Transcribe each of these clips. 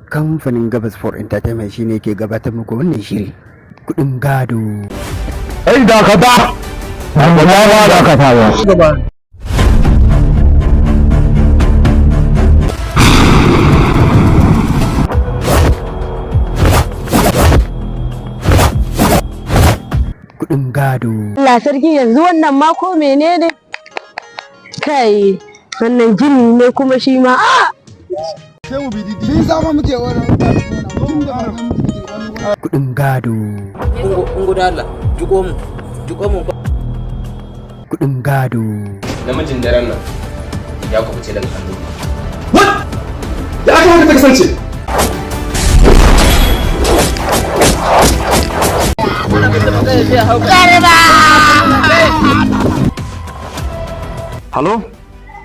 Kamfanin Gabas for Entertainment shine ke gabatar muku wannan shiri. Kudin gado. Ai dakata! Ba dakata ba. Kudin gado. Allah sarki, yanzu wannan mako menene? Kai, wannan jini ne kuma shi ma a Shi zama muke wannan. Kudin gado. Ungo da Allah, juko mu, juko mu. Kudin gado. Namijin daren nan ya kubuce daga hannu. Ya aka haka ta kasance? Halo?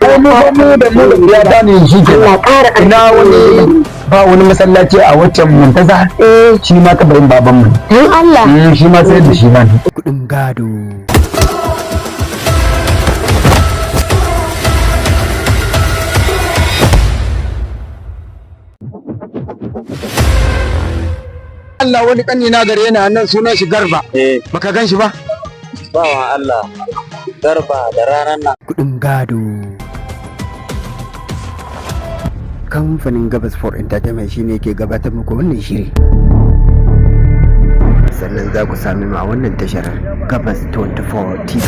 Mu da mu da ya bani shi ke ina wani ba wani masallaci a waccan muntaza, shi ma kabarin babanmu. Dan Allah. Shi ma sai da shi ma ne. Kudin gado. Allah, wani kanni na gare ni nan, sunan shi Garba. Baka gan shi ba? Bawan Allah, Garba da ranar nan. Kudin gado. Kamfanin Gabas for Entertainment shine ke gabatar muku wannan shiri. Sannan za ku sami mu a wannan tashar Gabas 24 TV.